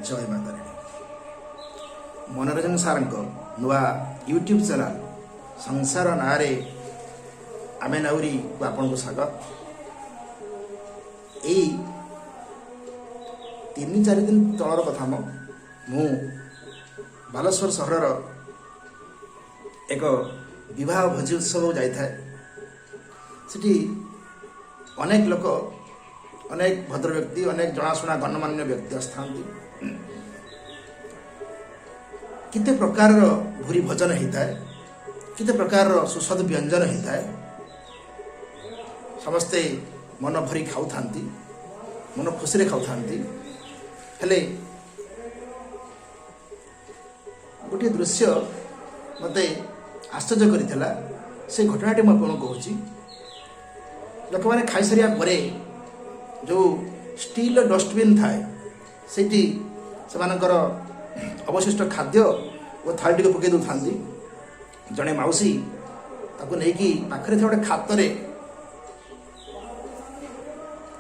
ଜୟ ମା ତାରିଣୀ। ମନୋରଞ୍ଜନ ସାର୍ଙ୍କ ନୂଆ ୟୁଟ୍ୟୁବ୍ ଚ୍ୟାନେଲ୍ ସଂସାର ନାଁରେ ଆମେ ନାଉରୀକୁ ଆପଣଙ୍କୁ ସ୍ୱାଗତ। ଏଇ 3-4 ଦିନ ତଳର କଥା, ମୁଁ ବାଲେଶ୍ୱର ସହରର ଏକ ବିବାହ ଭୋଜି ଉତ୍ସବକୁ ଯାଇଥାଏ। ସେଠି ଅନେକ ଲୋକ, ଅନେକ ଭଦ୍ର ବ୍ୟକ୍ତି, ଅନେକ ଜଣାଶୁଣା ଗଣ୍ୟମାନ୍ୟ ବ୍ୟକ୍ତି ଆସିଥାନ୍ତି। କେତେ ପ୍ରକାରର ଭୁରି ଭୋଜନ ହେଇଥାଏ, କେତେ ପ୍ରକାରର ସୁସ୍ୱାଦୁ ବ୍ୟଞ୍ଜନ ହେଇଥାଏ। ସମସ୍ତେ ମନ ଭରି ଖାଉଥାନ୍ତି, ମନ ଖୁସିରେ ଖାଉଥାନ୍ତି। ହେଲେ ଗୋଟିଏ ଦୃଶ୍ୟ ମୋତେ ଆଶ୍ଚର୍ଯ୍ୟ କରିଥିଲା। ସେ ଘଟଣାଟି ମୁଁ ଆପଣଙ୍କୁ କହୁଛି। ଲୋକମାନେ ଖାଇସାରିବା ପରେ ଯେଉଁ ଷ୍ଟିଲ୍ର ଡଷ୍ଟବିନ୍ ଥାଏ, ସେଇଠି ସେମାନଙ୍କର ଅବଶିଷ୍ଟ ଖାଦ୍ୟ ଓ ଥାଳିଟିକୁ ପକାଇ ଦେଉଥାନ୍ତି। ଜଣେ ମାଉସୀ ତାକୁ ନେଇକି ପାଖରେ ଥିବା ଗୋଟେ ଖାତରେ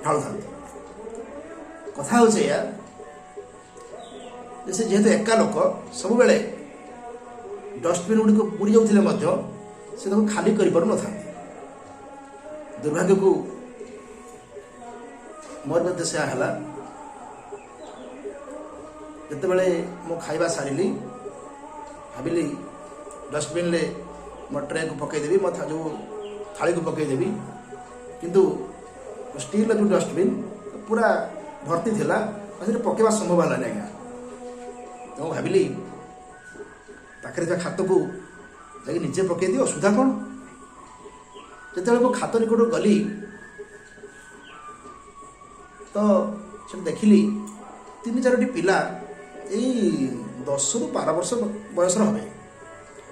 ଢାଳୁଥାନ୍ତି। କଥା ହେଉଛି ଏଇଆ ଯେ ସେ ଯେହେତୁ ଏକା ଲୋକ, ସବୁବେଳେ ଡଷ୍ଟବିନ୍ ଗୁଡ଼ିକ ପୁରି ଯାଉଥିଲେ ମଧ୍ୟ ସେ ତାକୁ ଖାଲି କରିପାରୁନଥାନ୍ତି। ଦୁର୍ଭାଗ୍ୟକୁ ମୋର ମଧ୍ୟ ସେୟା ହେଲା। ଯେତେବେଳେ ମୁଁ ଖାଇବା ସାରିଲି, ଭାବିଲି ଡଷ୍ଟବିନ୍ରେ ମୋ ଟ୍ରେକୁ ପକାଇଦେବି, ମୋ ଯେଉଁ ଥାଳିକୁ ପକାଇଦେବି। କିନ୍ତୁ ଷ୍ଟିଲ୍ର ଯେଉଁ ଡଷ୍ଟବିନ୍ ପୁରା ଭର୍ତ୍ତି ଥିଲା ଆଉ ସେଠି ପକାଇବା ସମ୍ଭବ ହେଲାନି ଆଜ୍ଞା। ତ ମୁଁ ଭାବିଲି ପାଖରେ ଥିବା ଖାତକୁ ଯାଇକି ନିଜେ ପକାଇଦିଏ, ଅସୁବିଧା କ'ଣ? ଯେତେବେଳେ ମୁଁ ଖାତ ନିକଟକୁ ଗଲି ତ ସେଠି ଦେଖିଲି ତିନି ଚାରୋଟି ପିଲା, ଏଇ 10ରୁ 12 ବର୍ଷ ବୟସର ହେବେ।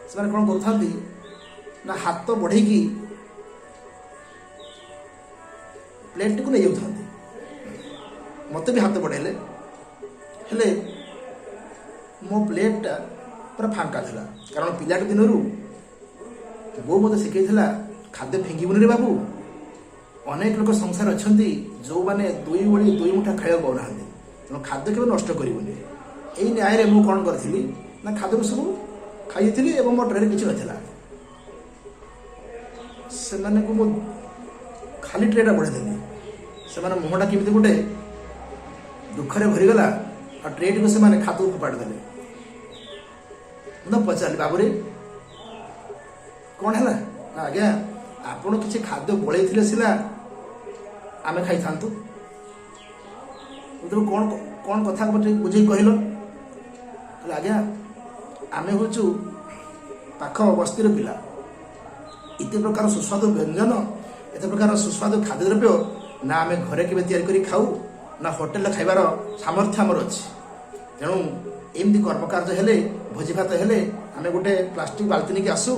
ସେମାନେ କ'ଣ କରୁଥାନ୍ତି ନା ହାତ ବଢ଼େଇକି ପ୍ଲେଟ୍ଟିକୁ ନେଇଯାଉଥାନ୍ତି। ମୋତେ ବି ହାତ ବଢ଼େଇଲେ, ହେଲେ ମୋ ପ୍ଲେଟ୍ଟା ପୁରା ଫାଙ୍କା ଥିଲା। କାରଣ ପିଲାଟି ଦିନରୁ ବୋଉ ମୋତେ ଶିଖେଇଥିଲା, ଖାଦ୍ୟ ଫିଙ୍ଗିବୁନି ରେ ବାବୁ। ଅନେକ ଲୋକ ସଂସାର ଅଛନ୍ତି ଯେଉଁମାନେ ଦୁଇ ଓଳି ଦୁଇ ମୁଠା ଖାଇବାକୁ ପାଉନାହାନ୍ତି, ତେଣୁ ଖାଦ୍ୟ କେବେ ନଷ୍ଟ କରିବୁନି। ଏଇ ନ୍ୟାୟରେ ମୁଁ କ'ଣ କରିଥିଲି ନା ଖାଦ୍ୟକୁ ସବୁ ଖାଇଯାଇଥିଲି ଏବଂ ମୋ ଟ୍ରେରେ କିଛି ନଥିଲା। ସେମାନଙ୍କୁ ମୁଁ ଖାଲି ଟ୍ରେଟା ବଢ଼େଇଦେଲି। ସେମାନେ ମୁହଁଟା କେମିତି ଗୋଟେ ଦୁଃଖରେ ଭରିଗଲା ଆଉ ଟ୍ରେଟିକୁ ସେମାନେ ଖାତକୁ ଫୋପାଡ଼ି ଦେଲେ। ମୁଁ ତ ପଚାରିଲି, ବାବୁରେ, କ'ଣ ହେଲା? ନା ଆଜ୍ଞା, ଆପଣ କିଛି ଖାଦ୍ୟ ବଳେଇଥିଲେ ସିନା ଆମେ ଖାଇଥାନ୍ତୁ। ମୁଁ ତେଣୁ କ'ଣ କ'ଣ କଥା ମୋତେ ବୁଝେଇ କହିଲ? କହିଲେ, ଆଜ୍ଞା, ଆମେ ହେଉଛୁ ପାଖ ବସ୍ତିର ପିଲା। ଏତେ ପ୍ରକାର ସୁସ୍ୱାଦୁ ବ୍ୟଞ୍ଜନ, ଏତେ ପ୍ରକାର ସୁସ୍ୱାଦୁ ଖାଦ୍ୟଦ୍ରବ୍ୟ ନା ଆମେ ଘରେ କେବେ ତିଆରି କରି ଖାଉ, ନା ହୋଟେଲରେ ଖାଇବାର ସାମର୍ଥ୍ୟ ଆମର ଅଛି। ତେଣୁ ଏମିତି କର୍ମକାର୍ଯ୍ୟ ହେଲେ, ଭୋଜି ଭାତ ହେଲେ ଆମେ ଗୋଟେ ପ୍ଲାଷ୍ଟିକ ବାଲ୍ତି ନେଇକି ଆସୁ,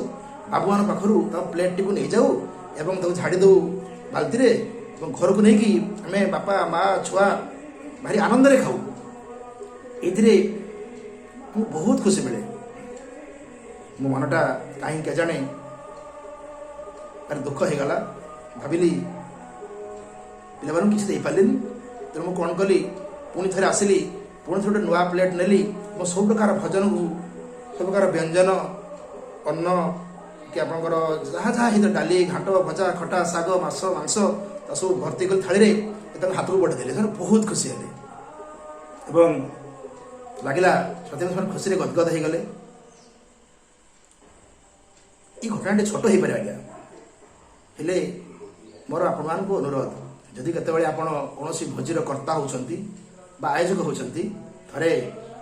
ବାବୁମାନଙ୍କ ପାଖରୁ ତା ପ୍ଲେଟ୍ଟିକୁ ନେଇଯାଉ ଏବଂ ତାକୁ ଝାଡ଼ି ଦେଉ ବାଲ୍ତିରେ ଏବଂ ଘରକୁ ନେଇକି ଆମେ ବାପା, ମା, ଛୁଆ ଭାରି ଆନନ୍ଦରେ ଖାଉ। ଏଇଥିରେ ମୁଁ ବହୁତ ଖୁସି ମିଳେ। ମୋ ମନଟା କାହିଁକି କେଜାଣେ ଭାରି ଦୁଃଖ ହେଇଗଲା। ଭାବିଲି ପିଲାମାନଙ୍କୁ କିଛି ଦେଇପାରିଲିନି। ତେଣୁ ମୁଁ କ'ଣ କଲି, ପୁଣି ଥରେ ଆସିଲି, ପୁଣି ଥରେ ଗୋଟେ ନୂଆ ପ୍ଲେଟ୍ ନେଲି। ମୁଁ ସବୁ ପ୍ରକାର ଭୋଜନକୁ, ସବୁ ପ୍ରକାର ବ୍ୟଞ୍ଜନ, ଅନ୍ନ କି ଆପଣଙ୍କର ଯାହା ଯାହା ହେଇଥିଲା, ଡାଲି, ଘାଣ୍ଟ, ଭଜା, ଖଟା, ଶାଗ, ମାଛ, ମାଂସ, ତା ସବୁ ଭର୍ତ୍ତି କଲି ଥାଳିରେ, ତାଙ୍କ ହାତକୁ ବଢ଼େଇଦେଲି। ସେମାନେ ବହୁତ ଖୁସି ହେଲେ ଏବଂ ଲାଗିଲା ସତେ ସେମାନେ ଖୁସିରେ ଗଦଗଦ ହେଇଗଲେ। ଏଇ ଘଟଣାଟି ଛୋଟ ହେଇପାରେ ଆଜ୍ଞା, ହେଲେ ମୋର ଆପଣମାନଙ୍କୁ ଅନୁରୋଧ, ଯଦି କେତେବେଳେ ଆପଣ କୌଣସି ଭୋଜିର କର୍ତ୍ତା ହେଉଛନ୍ତି ବା ଆୟୋଜକ ହେଉଛନ୍ତି, ଥରେ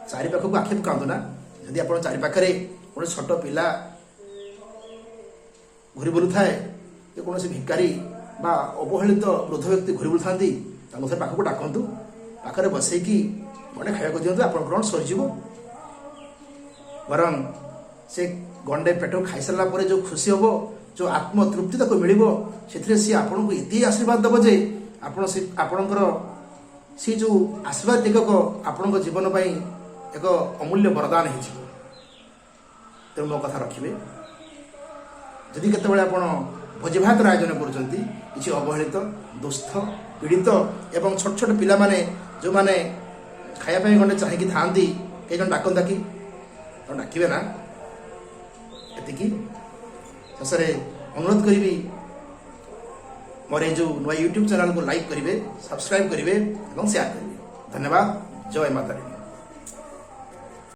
ଚାରିପାଖକୁ ଆଖି ପକାନ୍ତୁ ନା। ଯଦି ଆପଣ ଚାରିପାଖରେ କୌଣସି ଛୋଟ ପିଲା ଘୁରି ବୁଲୁଥାଏ ଯେ କୌଣସି ଭିକାରୀ ବା ଅବହେଳିତ ବୃଦ୍ଧ ବ୍ୟକ୍ତି ଘୁରି ବୁଲୁଥାନ୍ତି, ତାଙ୍କୁ ଥରେ ପାଖକୁ ଡାକନ୍ତୁ, ପାଖରେ ବସେଇକି ଗଣ୍ଡେ ଖାଇବାକୁ ଦିଅନ୍ତୁ। ଆପଣଙ୍କର କ'ଣ ସରିଯିବ? ବରଂ ସେ ଗଣ୍ଡେ ପେଟ ଖାଇସାରିଲା ପରେ ଯେଉଁ ଖୁସି ହେବ, ଯେଉଁ ଆତ୍ମତୃପ୍ତି ତାକୁ ମିଳିବ, ସେଥିରେ ସିଏ ଆପଣଙ୍କୁ ଏତେ ଆଶୀର୍ବାଦ ଦେବ ଯେ ଆପଣ ସେ ଆପଣଙ୍କର ସେ ଯେଉଁ ଆଶୀର୍ବାଦ ଟିକକ ଆପଣଙ୍କ ଜୀବନ ପାଇଁ ଏକ ଅମୂଲ୍ୟ ବରଦାନ ହେଇଯିବ। ତେଣୁ ମୋ କଥା ରଖିବେ। ଯଦି କେତେବେଳେ ଆପଣ ଭୋଜିଭାତର ଆୟୋଜନ କରୁଛନ୍ତି, କିଛି ଅବହେଳିତ, ଦୁସ୍ଥ, ପୀଡ଼ିତ ଏବଂ ଛୋଟ ଛୋଟ ପିଲାମାନେ, ଯେଉଁମାନେ ଖାଇବା ପାଇଁ ଗଣ୍ଡେ ଚାହିଁକି ଥାଆନ୍ତି, କେହି ଜଣ ଡାକନ୍ତା କି? ଆପଣ ଡାକିବେ ନା? ଏତିକି ଶେଷରେ ଅନୁରୋଧ କରିବି, ମୋର ଏଇ ଯେଉଁ ନୂଆ ୟୁଟ୍ୟୁବ୍ ଚ୍ୟାନେଲକୁ ଲାଇକ୍ କରିବେ, ସବସ୍କ୍ରାଇବ୍ କରିବେ ଏବଂ ସେୟାର କରିବେ। ଧନ୍ୟବାଦ। ଜୟ ମା ତାରିଣୀ।